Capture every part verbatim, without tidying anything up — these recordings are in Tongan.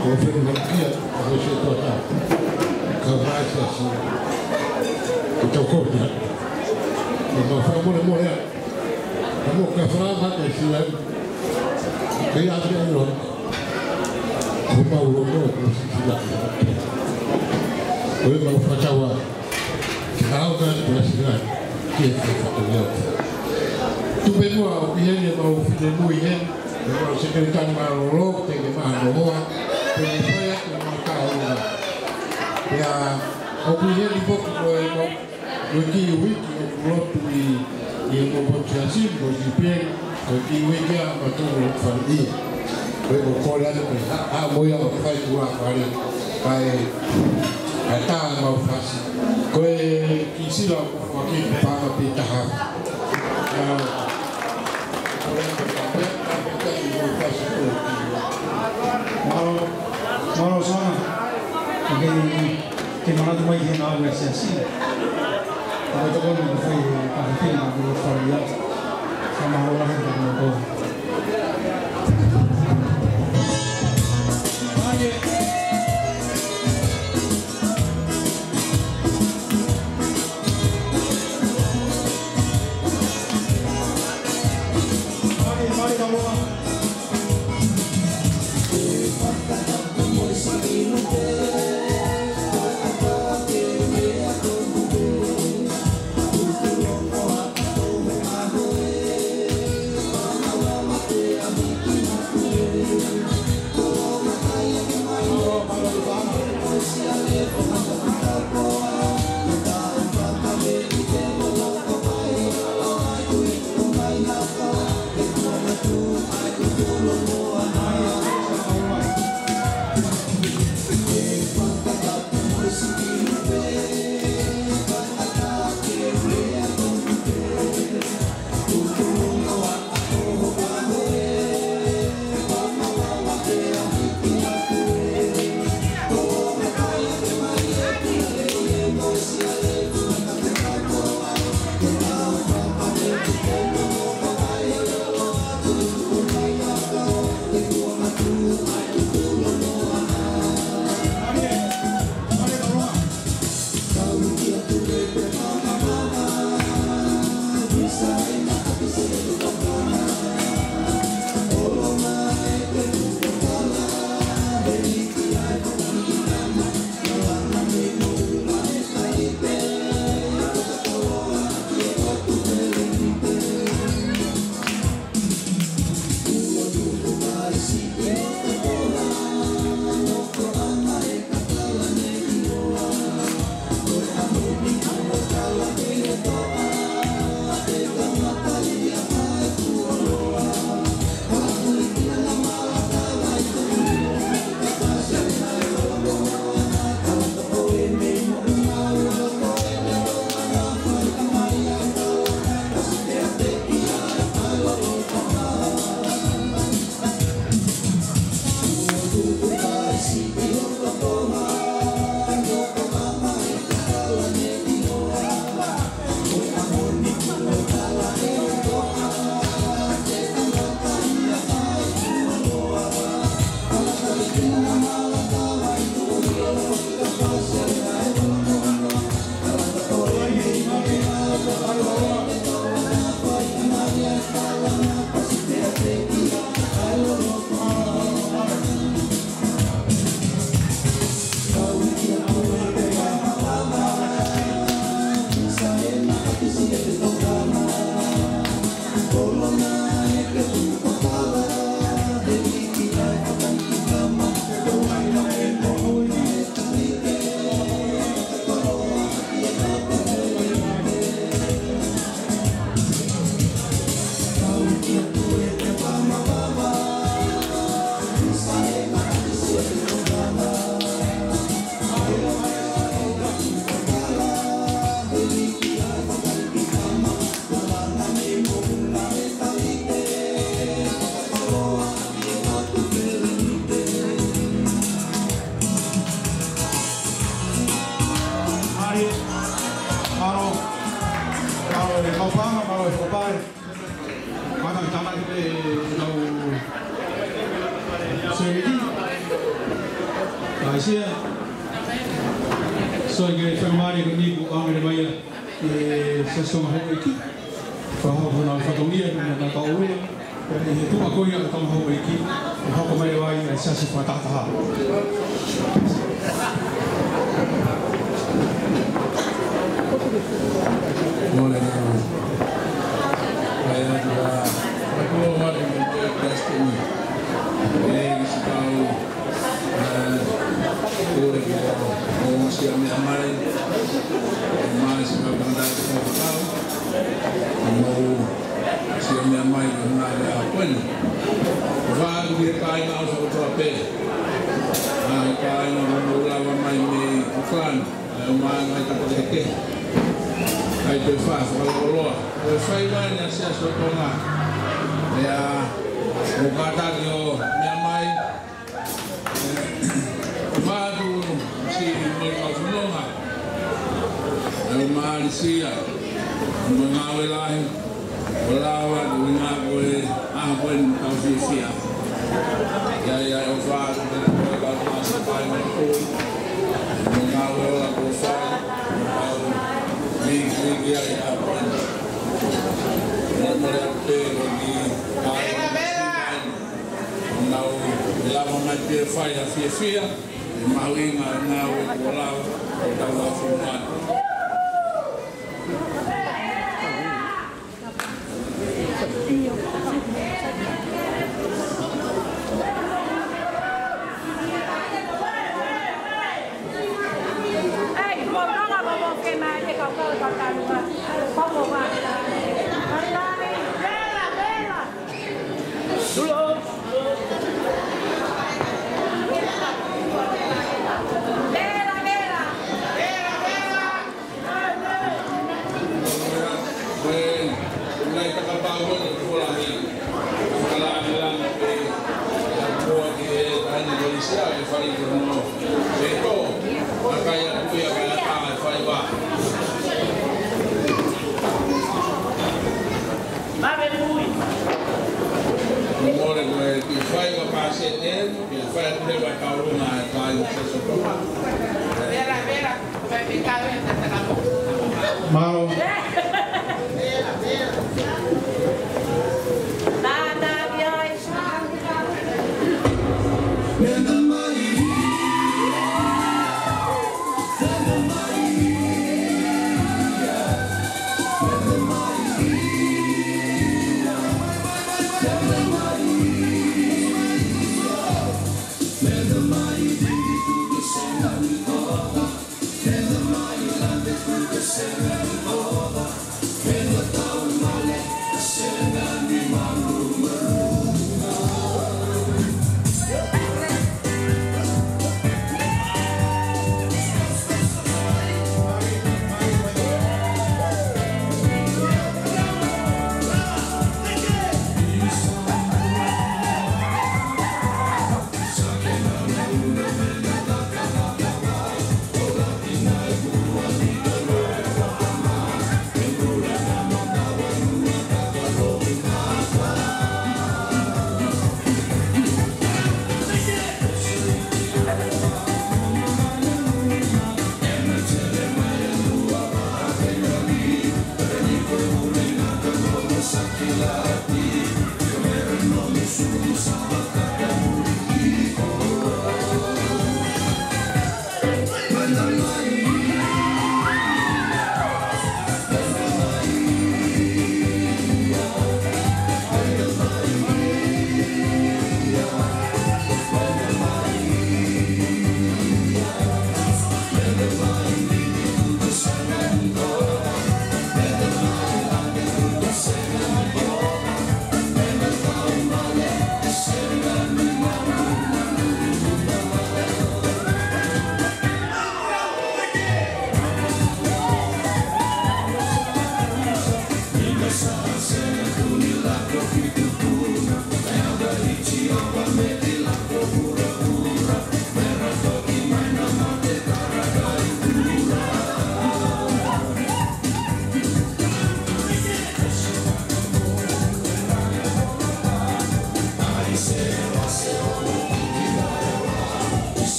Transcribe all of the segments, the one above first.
Ko e fenu makia, ko e se toka. Ka mai sa si. Ko toko na. Ko ma fa mo mo ya. Ko mo ka fa ma ka si la. Ko ia te lo. Ko ma lo mo ko si si la. Ko ma fa tawa. Ke ʻalu ka ʻi Nuʻu Sila, ke ke whakamolemole. Tuku pē muʻa ʻoku ʻi heni ʻemau finemui heni, ʻemau sekelitali mālōlō, Teke Maha Noa, Teke Paia, ʻemau kaunga. Pea ʻoku ʻi heni foki ko e mau, ko e kiʻi uike ʻoku lotu ʻi, ʻi he mau potu siasi, mo Sipeni, ko e kiʻi uike ʻa mautolu ʻoku fai ia. Ko e ʻoku kole atu ke ha, ha mo ia ʻo fai kuo fale. Kae, kae tā mau fasi. Ko e kiʻi sila ʻoku fai ki he paʻanga pē taha. Ā, ko e ʻoku fai, fai, fai, fai, fai, fai, fai, fai. Mālō, mālō Sona. Ke, ke manatu mai ki he ngāue ʻa e siasi. Ko e tokoni ke fai, ka ke fai, ka ke fai ia. Ka mālō lahi ka mālō. Mālō, mālō, mālō e kau paʻanga, mālō e kau pale. Mālō e tama i te tau sēniti. Aisea. So ke fai mālie ko eni kuo ʻoange mai ia ʻe he Siasi Tonga Houʻeiki. Fakahoko hono fatongia, mo e ngaahi tauʻolunga. ʻI he tuʻa ko ia ʻo e Tonga Houʻeiki, ʻe hoko mai leva ai ʻa e siasi fakatahataha. Mole na. Ai, atu la. Atu la, mate mo e Palesiteni. ʻE, ki si kau. ʻE, ko e ko, mo si a mea mai. Mo si kau tangata ko kau. Mo si a mea mai ko na le a ko eni. Vā ki he kāinga ʻo Sokotopē. ʻA e kāinga mo lava mai mei Auckland. ʻA e ʻomai mai tapa kehekehe. ʻA e toe fai fakaloloa. Ko e fai mai ni ʻa e Siasi ʻo Tonga. Pea, mo kātaki ʻo mea mai. Fatu si mo e kau fononga. ʻE mālisia. Mo e ngāue lahi. ʻO lava ko e ngāue ʻa ko eni tau fiefia. Ia, ia, ʻo fatu ko e kau māsa pai mo e kui. Mo e ngāue ʻoku fai. Mo e kau viki, viki ai ʻa ko eni. Mo e mole atu pē ko e ki. Nau lava mai pē fai ha fiefia, ʻe mahuʻinga ngāue kuo lava, ʻo tau lau funu atu. Mole ko e ki fai ka pāsete, ki fai atu leva e kaulunga e kāinga Siasi ʻo Tonga. Mālō.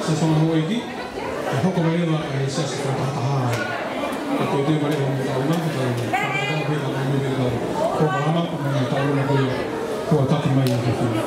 Siasi Tonga Houʻeiki, ʻe hoko mai leva e siasi fakatahataha. Ko e toe pale o mutau na, ko e fakatahataha pē ka manu pē ka. Ko e malama, ko e manu tau na ko ia, ko e taki mai e kafina.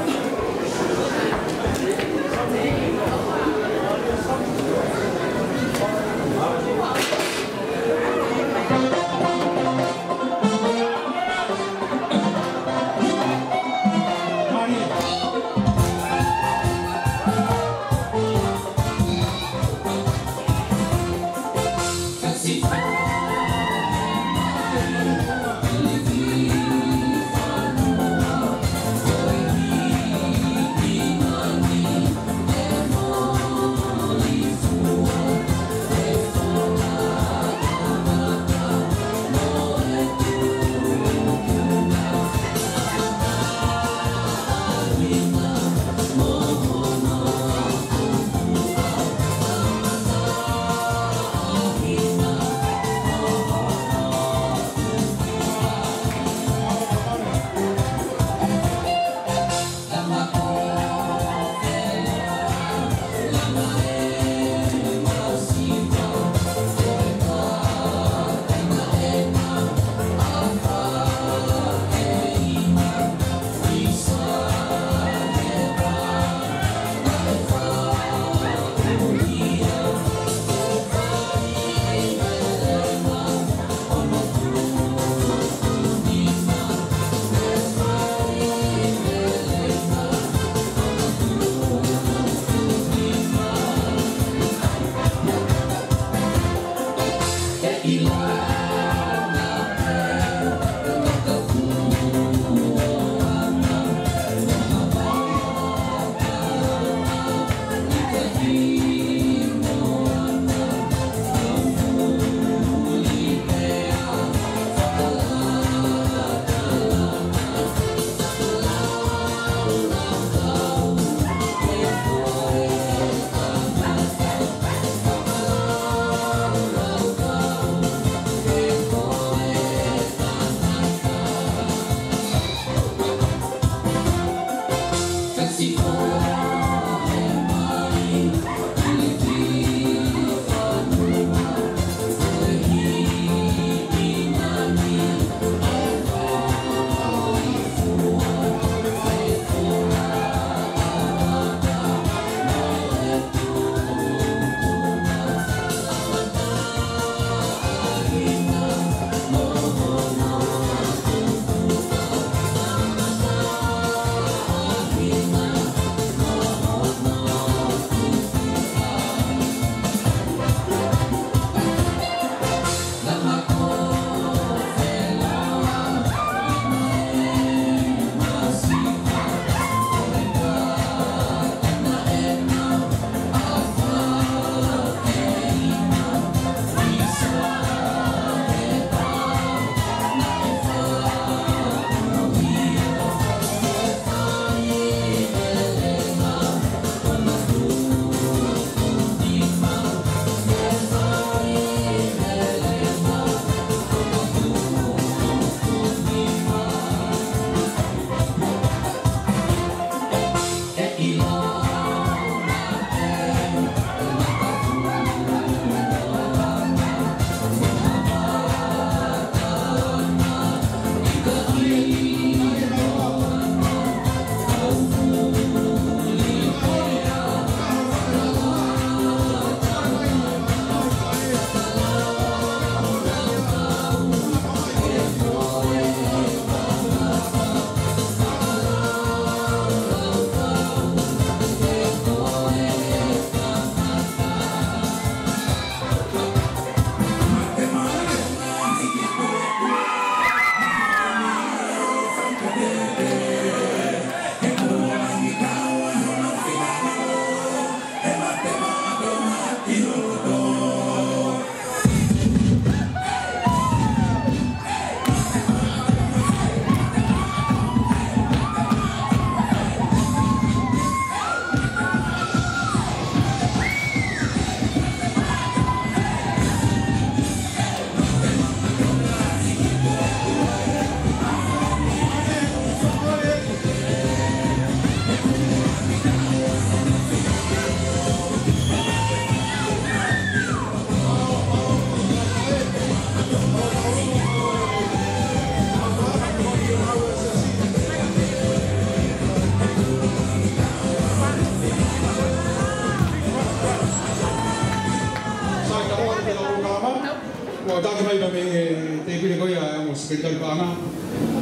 Kua taki mai pea mei he tēpile ko ia ʻa e ongo sekelitali paʻanga.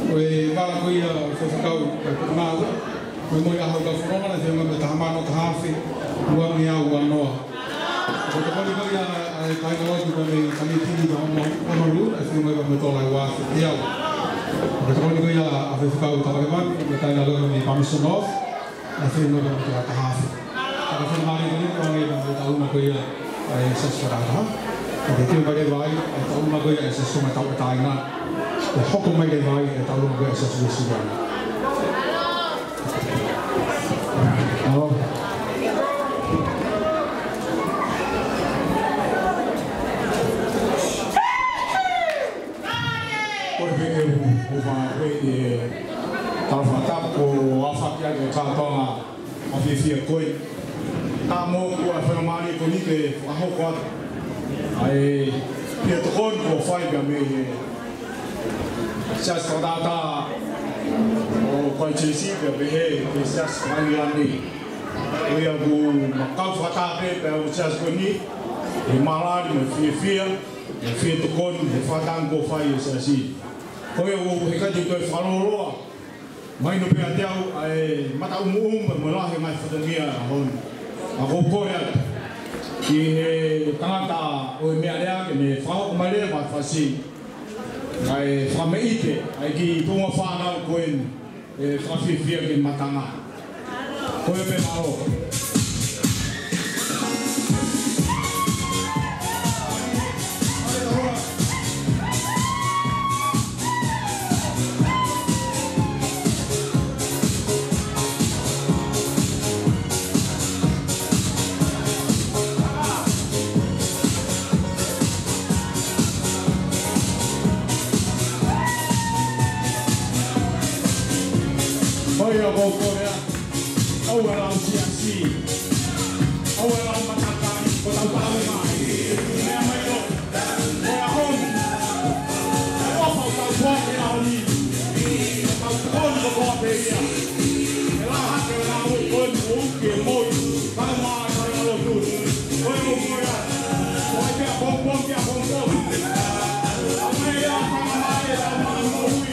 Ko e vala ko ia ʻo e faifekau ʻo e Pukenāue. Mo e ʻaho ʻo e kau fononga naʻe feʻunga mo e taha mano taha afe, ua ngeau ua noa. Ko e tokoni ko ia ʻa e kāingalotu pea mei Tamitini pea mo Honolulu, naʻe feʻunga pea mo e tola ʻe ua afe teau. Ko e tokoni ko ia ʻa e faifekau Tavake Manu, mo e kāingalotu mei Palmerston North, naʻe feʻunga pea mo e tola ʻe taha afe. Ka ko e faingamālie ko eni, ʻoku hangē pē ko e taʻu nima ko ia ʻa e Siasi Fakataha. Ka ke teu mai leva ai ʻa e taʻu nima ko ia ʻa e Siasi Tonga Tauʻatāina. ʻE hoko mai leva ai ʻa e taʻu nima ko ia ʻa e Siasi Uēsiliana. ʻAo. Ko e pehē ʻoku, ʻoku fakaafeʻi e tala fakatapu ko e ʻafaki ake kātoanga ʻa e fiefia ko ē. Ka mou, ko e faingamālie ko eni ke fakahoko atu ʻa e fietokoni kuo fai pea mei he Siasi Fakataha ʻo Christchurch pea pehē ki he Siasi Faka-ʻIngilani. Ko ia ʻoku ma kau fakataha pē pea mo e siasi ko eni, he mālali mo e fiefia, mo e fietokoni he fakatapu kuo fai ʻe he Siasi. Ko ia ʻoku ou heka atu ʻo fakalōloa, mahino pē kiate au ʻa e mataʻumu ʻumu mo e lahi e ngaahi fatongia ʻo e ʻaho ni. Ka ʻoku ou kole atu ki he tangata ʻo e meʻalea ke ne fakahoko mai leva e fasi, kae fakameʻite ʻa e kiʻi tuʻunga fānau ko eni ʻe fakafiefia ki he matanga. Ko ia pē, mālō. Ko ia ʻoku ou kole atu, ʻoua ʻe lau siasi, ʻoua ʻe lau matakali, ko ʻetau palopalema. Meʻa mai ʻo, ko e ʻaho ni, ʻofa ʻoku tau foaki he ʻaho ni, ʻoku tau tokoni kotoa pē ia. ʻE lahi hake ʻa e ngāue ko eni ʻoku ke moʻui, kae ʻumaʻā ʻa e kāingalotu. Ko e ʻoku kole atu, ko e pea pongipongi, pea pongipongi. ʻOku ʻi ai e ʻatamai ʻe tau maʻu moʻui.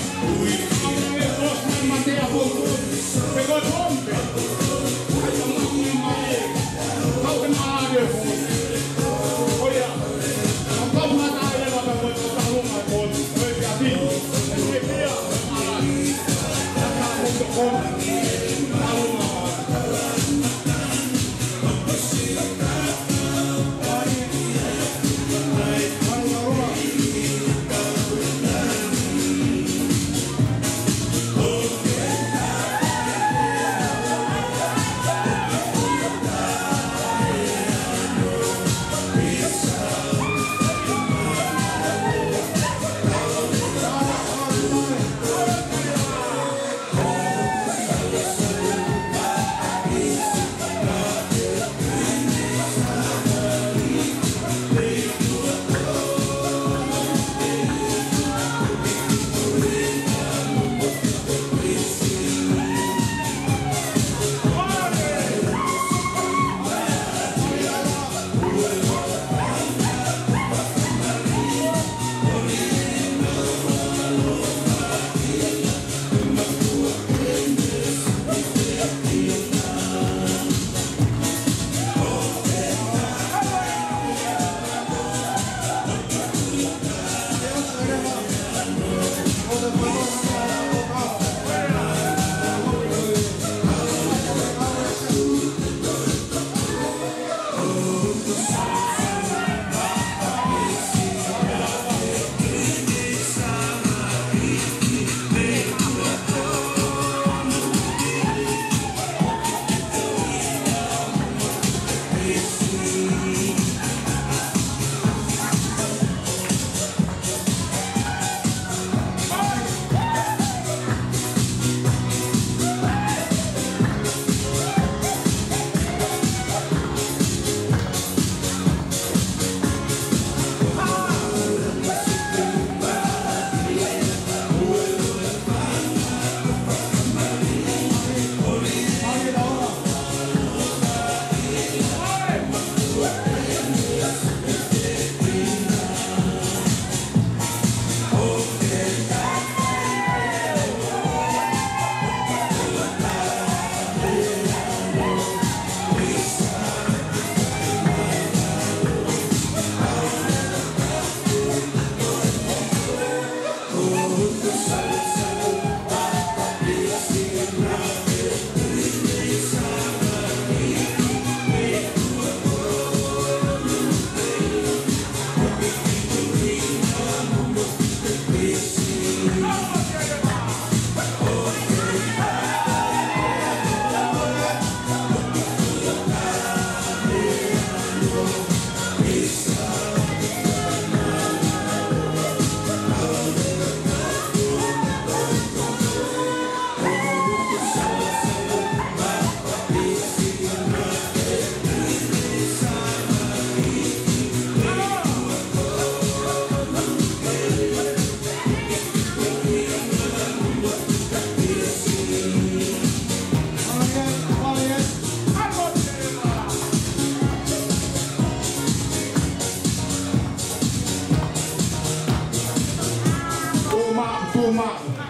Tuma,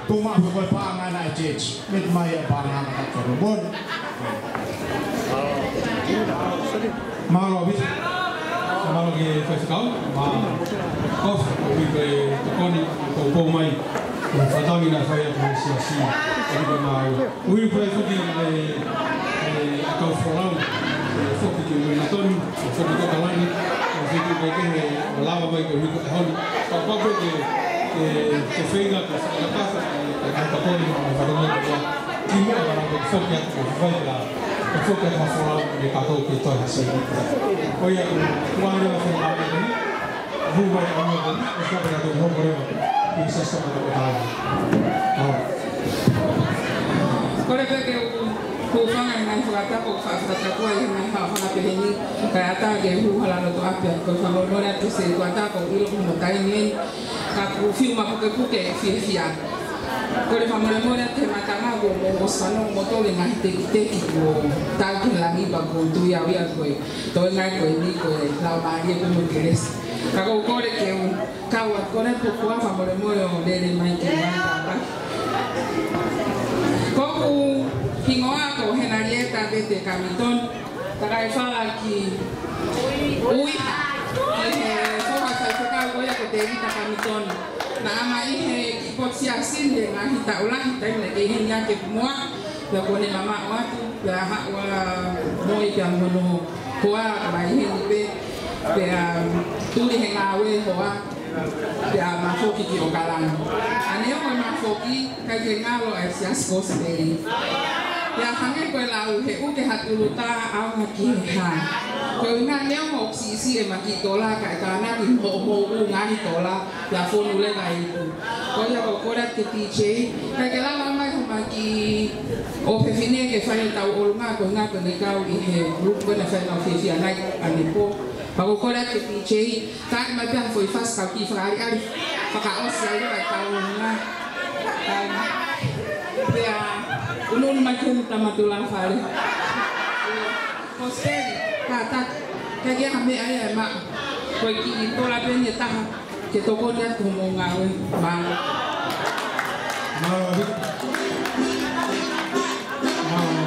tuma ko e paʻanga ʻa e church. Mei mai e paʻanga ʻa e church. Bon. Mālō ʻaupito. Mālō ki he faifekau. Mālō. Kof, ui ko e tokoni, ko e pou mai. Ko e fatongia naʻe fai atu he siasi. Ko e mālō. Ui pē foki ʻa e, ʻa e kau folau, ʻa e foki ki Uelingatoni, ʻa e foki ki ʻAokalani, ʻa e foki ki he lava mai ko e hiko e honi. Ka pape ke, ke, ke feinga, ke feinga pasa, ke, ke, ke kaponi, ke kaponi, ke kaponi. Ki muʻa ka na ke foki atu, ke fai ka, ke foki atu ha folau, ke kakou ke toe hasi. ʻOiauē, ua leva fai ʻa e, Hū mai ʻa e ʻaho ni, ʻo kapau te u hoko leva ki he sasa mata o tāu. Kole pē ke u hūfanga he ngaahi fakatapu, fakatapu ai he ngaahi fakatapu pehē ni, kae ʻatā ke hū hala loto ʻapi, ko e fakamolemole atu ki he sētuata, ko e ʻilo ko hono taimi eni, ka ʻoku ou fiu mapukepuke fiefia. Kole fakamolemole atu he mātanga kuo mou ʻosi fanongo moutolu he ngaahi tekiteki kuo tau ki langi pea ʻoku ou tui au ia ko e toenga ko eni ko e laumālie pē mo e kelesi. Ka ʻoku ou kole ke u kau atu ko ena pē ko e fakamolemole ʻo lele mai ke u ʻalu atu. Ko hoku hingoa ko Henarieta Vete Kamitoni, takai fala ki Uiha, ki he foha faifekau ko ia ko Tēvita Kamitoni. Naʻa ma ʻi he kiʻi potu siasi ni he ngaahi taʻu lahi, taimi naʻe kei heni ʻa Kepumoa, pea kuo ne mamaʻo atu, pea haʻu ʻa Moi pea mo hono hoa, ka mai heni pē, pea tuli he ngāue hoa, pea ma foki ki ʻAokalani. ʻA neongo ʻema foki, ʻikai ke ngalo ʻa e siasi Kosipeli. Pea hangē ko e lau, he ʻuke ha tulu tā ʻaonga ki he hā. Ko e ʻuhinga neongo ʻoku siʻisiʻi ʻema kiʻi tola, kae tānaki hoʻomou ʻū ngaahi tola, pea fonu leva e ipu. Ko ia ʻoku ou kole atu ki he D J, kae ke lava mai homa kiʻi ʻofefine ke fai ʻetau ʻolunga, ko e ʻuhinga ko ʻene kau ʻi he group ko ena fai ʻenau fiefia night ʻanepō. Pea ʻoku ou kole atu ki he D J, tā mai pē ha foʻi fasi kau kiʻi fakaʻaliʻali, fakaʻosi ai leva ʻetau ʻolunga. Um, pea, ʻunuʻunu mai ki he Tama Tulafale. Kosipeli, kātaki, ʻikai ke ʻi ai ha meʻa ia ʻe maʻu. Ko e kiʻi tola pē eni ʻe taha, ke tokoni atu ki hoʻomou ngāue. Mālō. Mālō, Viki. Mālō.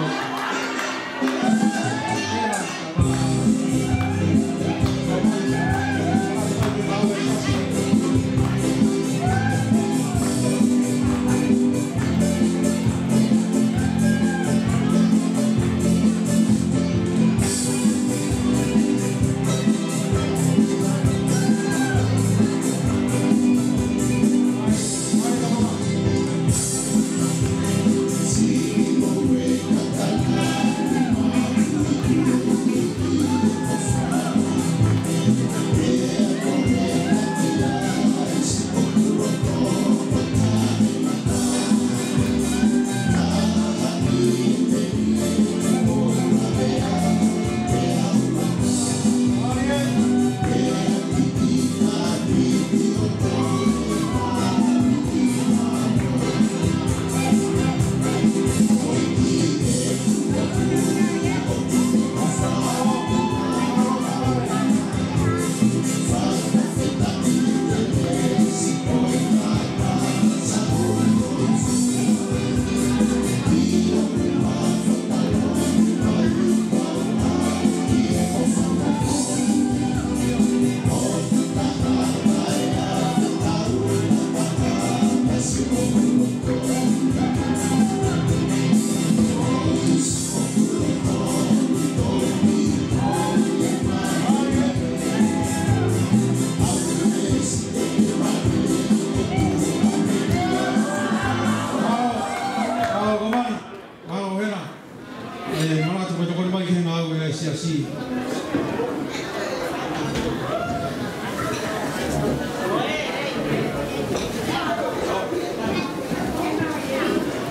Mālō, Komani. Mālō, Hena. ʻE, mālō atu ko e tokoni mai ki he ngāue ʻa e siasi.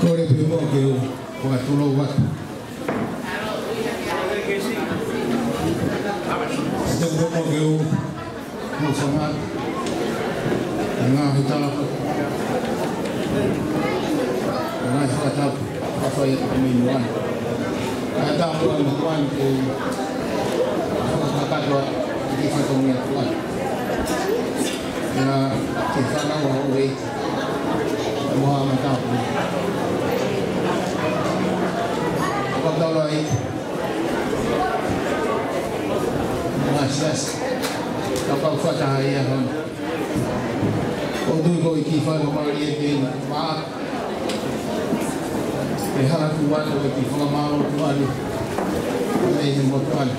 Kole pē muʻa ke u fakatulou atu. Kole pē muʻa ke u Mo sama, ngaahi tala, ngaahi fakatapu, ʻa e fai atu mei muʻa. ʻA e tapu ʻa e motuʻa ni ke fakakakato atu, ke fatongia atu. Naʻa ke fana wa ue. Moha Matapu. Fakataulaʻeiki. Ngaahi siasi. Kapau fakataha ia hon. ʻOku ou tui ko e kiʻi faingamālie ke na ma. Ke hanga atu ʻo kiʻi fakamālō atu ʻa e motuʻa ni.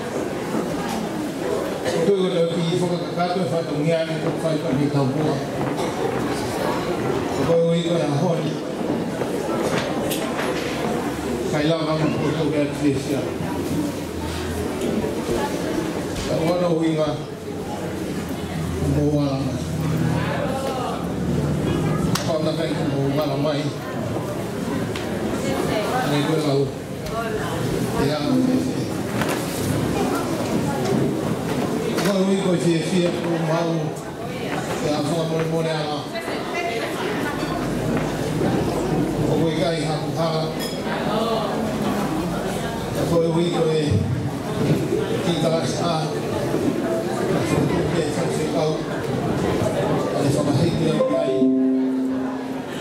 Ko e kiʻi fakakakato e fatongia ni ʻoku fai pē mei taumuʻa. Ko e ui ko e ʻaho ni. Kae lava mo ko e ʻaho ni. Ka ʻoku ou ʻuhinga mo ala mai. Pau na kai mo ala mai. Nei ko e lau. ʻIa. Ko e ui ko e fiefia kuo mau. ʻIa, fakamolemole ala. ʻOku ʻikai haku hala. Ko e ui ko e kiʻi kalasi ʻa. Ka fuku ke fai se kau. ʻA e fakahiki au ai.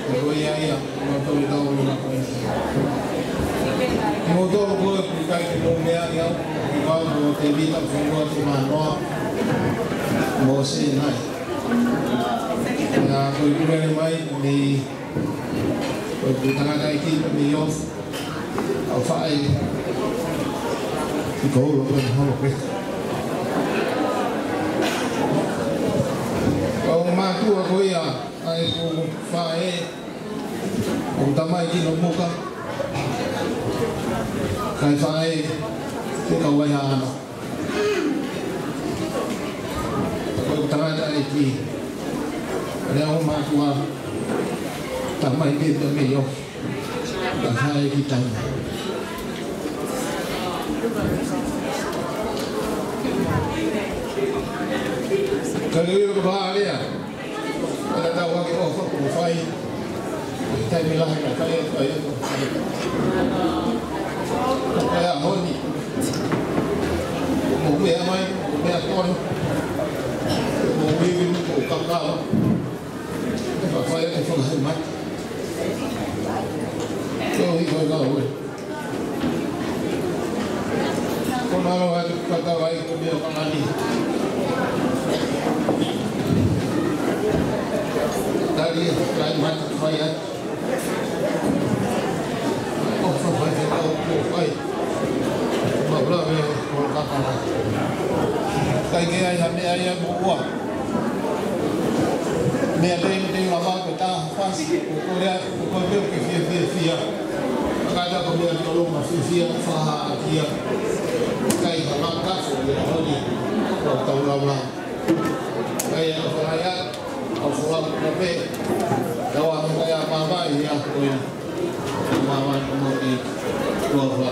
Ko ia ia, kimoutolu tau ʻo luna ko ē. Kimoutolu ko ē ʻoku ʻikai ke mou meaʻi au, ʻoku ou ʻi au mo Tēvita Fonua Tēmanoa mo Sēnai. Pea ko e kule mai, mei ko e tangataʻeiki mei Ofi, ʻa e faʻē, ʻi ko ulo ko e holo pē. Ko e mātuʻa ko ia, ʻa e ko e faʻē, ʻoku tamaiki no muka. Kae faʻē, te kau ai hana. Ko e tangataʻeiki. Lea ʻo mātuʻa, tamaiki te mei Ofi. Ka faʻē ki tama. Ka leo i ko Barea. Ka tau ake ʻo fai. Taimi lahi ka fai, fai. Ka ʻi ai honi. Mo meʻa mai, mo meʻa tonu. Mo ivi, mo kakava. Ka fai ake fakahe mai. Ko e ui ko e lau ē. Ko e mālō atu ka tau ai ko e meʻa kamani. Tali e, tali mai, fai atu. ʻO fai, fai, fai, fai. Mālō e, ko e kakala. Kai ke ai ha meʻa ia mo ua. Meʻa pē, meʻa pē lava ko e taha fasi, ko e kole atu, ko e kole atu ke fie, fie, fie. Ka tau ko e meʻa tolo ma fie, fie, faha, akia. Kai ha maka, fo ia honi, ko e tau lava. Kai a fo ia, a fo ia ko pē. Tau a mo kai a mama ia ko ia. Mama ko mo i. Ko fo.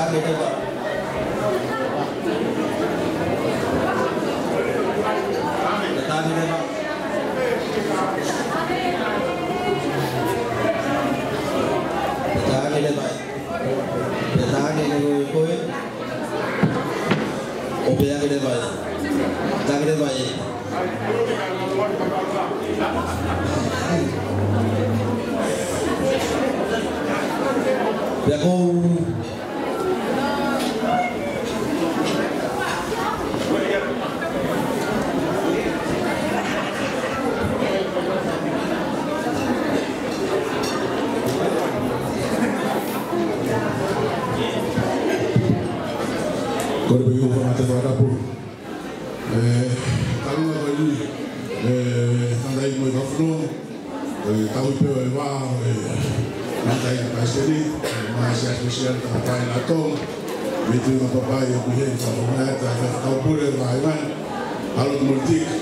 Pea taʻaki leva. Pea taʻaki leva. Pea taʻaki leva ʻe koe. ʻO pea taʻaki leva. Taʻaki leva ē. Pea kou Kole pē ʻoku ou fakaʻamu ke fakatapu. ʻE, tau ngā kai ni, ʻe, tangataʻeiki mo e kafono, ʻe, tau i peo e vā, ʻe, tangataʻeiki palesiteni, ʻe, mo e siasi ʻo e siasi tangataʻeiki ʻa Tonga, mei Tuʻi Makapapai ʻoku ʻi heni, tau ngā e ta, tau pule vā e ngani, ʻalu mo e tiki,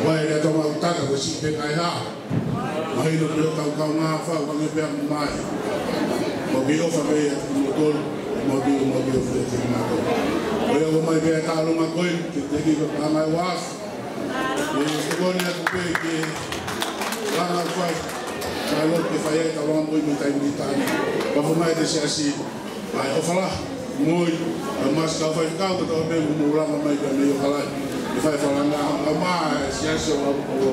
vai e Tonga ʻoku tata, ko e siʻi pē kai ha. Mahino pē ʻoku tau kaungā fau, hangē pē ʻa mai. Mau kei ʻofa pē ʻiate kimoutolu, mau kei, mau kei ʻofa ʻiate kimoutolu. ʻOku ʻomai pē ʻa e taʻalo mai ko ē, ke teki ko e pangai uafu. ʻE, ko eni atu pē ke langa fai, ka lo ke fai ai ka langa mo i mei tai mei tani. Ka fo mai te siasi. ʻAi, ʻofa lahi, moi, ʻa Masi kau faifekau, ka tau pē mo lava mai ka mei ʻofa lahi. ʻE fai falanga, ʻa mā, e siasi ʻo, ʻo, ʻo,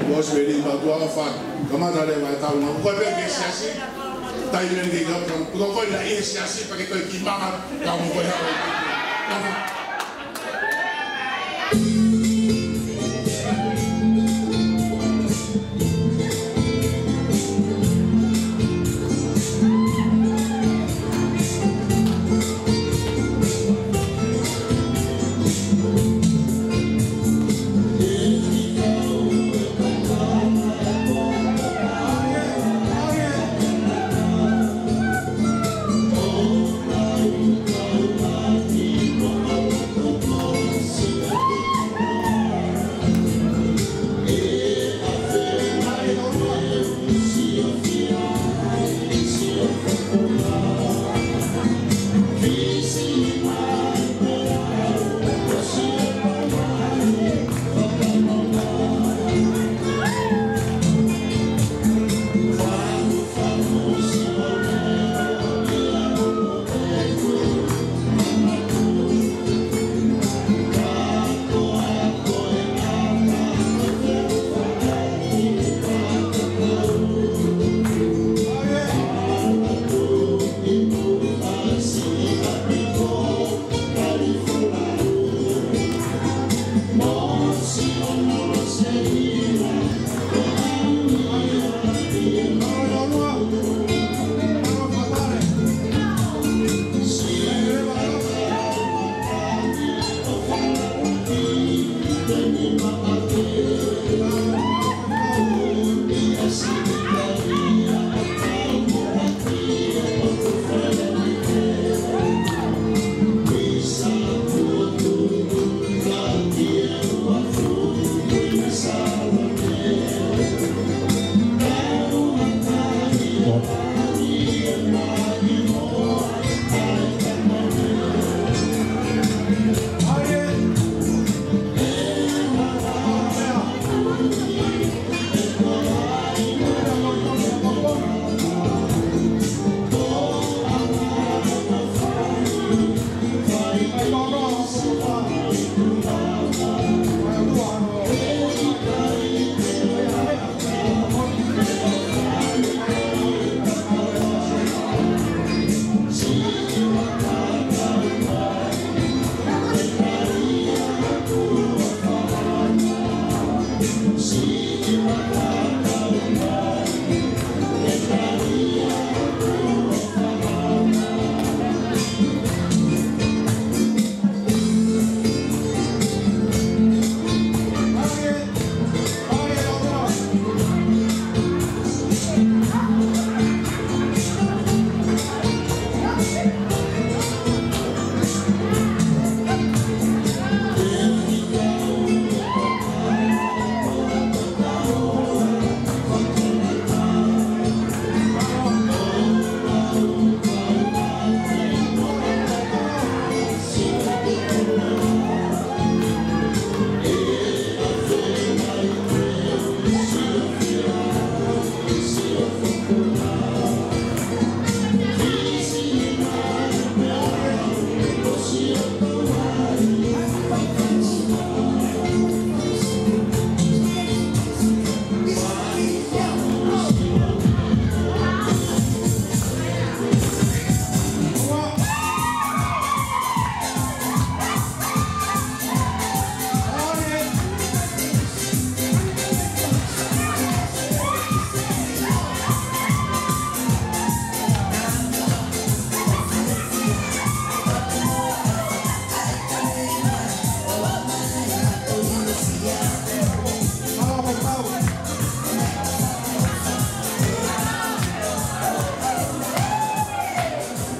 ʻo Osipeli, ka tua ʻofa, ka mata leva e tau, ma, ko e pē ke siasi, tai meni ki ka, ka, ko ko na e siasi, pa ke toi ki mama, ka mo ko e hau.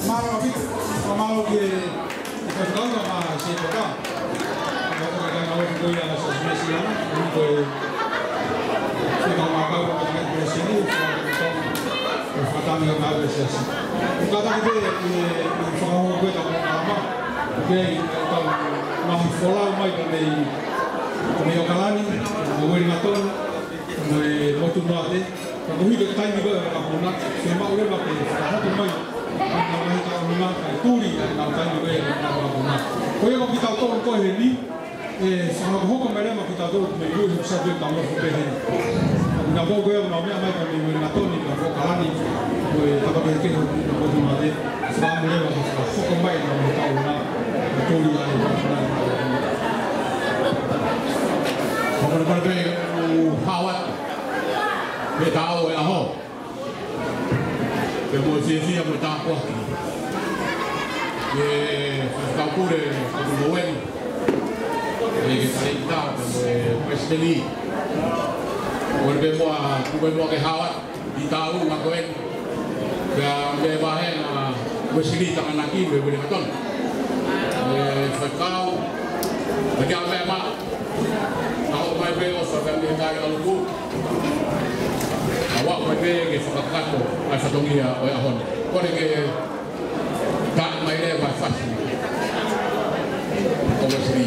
Mālō ʻaupito, mālō ki he, ki he kau ma se toka. Mālō ki he kau ma ko ia sa smesi ana, ko e, se kau ma kau ma ka ko sini, ko e fakatangi o ka ko sesi. Ko ka taki te, e, e, fakahoa ko e kau ma kama. Ke, e, kau ma folau mai ka mei, ka mei ʻAokalani, mo Uelingatoni, mo e motu Maʻate. Ka ko e hiki taimi ko e vakapuna, ke maʻu leva ke fakahoko mai ʻa e ngaahi taʻu nima, kae tuli ʻa e ngaahi taimi ko e vakapuna. Ko ia ko kitautolu ko eni, e, fakahokohoko mai leva kitautolu mei Lue he Saute Tamofu pehē. Ka ko ia ko e meʻa mai ka mei Uelingatoni, ka ʻAokalani, ko e tapa ke ke hoki ko tu mate, fakamu leva ke fakahoko mai ʻa e ngaahi taʻu nima, kae tuli ʻa e vakapuna. Hokohoko mai pē ʻo hao atu. Pea tau e ʻaho. Pea mo e fiefia mo e tāpuaki. ʻE Faifekau Pule, ko tu mo eni. ʻE ke tali kita, pea mo e Uesili. Ko e pea mo a, ko e pea mo a ke hao atu. ʻI he taʻu ko eni. Pea mei he vahenga Uesili Takanaki mei Uelingatoni. ʻE Faifekau, ʻa ia meʻa ma. Ka ʻomai pē ʻo sa ka mei kai aluku. Ka ʻoua mai pē ke fakakakato ʻa e fatongia ʻo e ʻaho ni. Kole ke taʻe mai leva e fasi ʻo Uesili.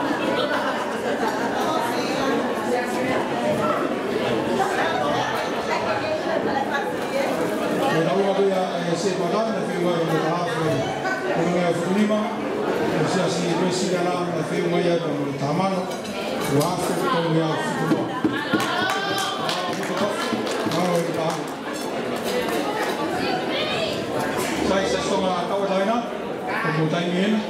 Ko e taha atu ia ʻa e Sepa Kau, naʻe feʻunga mo e taha afe mo e ngeau fitu nima. Ko e Siasi Uēsiliana, naʻe feʻunga ia mo e taha mano ua afe tolu ngeau fitu noa. Sai, sai, Tonga, tau ʻatā ena. Ko e taimi ena.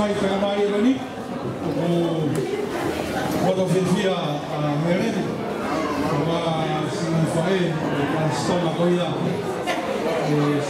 Sai, fakamālō ʻaupito. ʻOku ou fiefia, ʻa, Meleni, ʻa, Siʻi Faʻē, ʻa, Sitona ko ia, ʻe,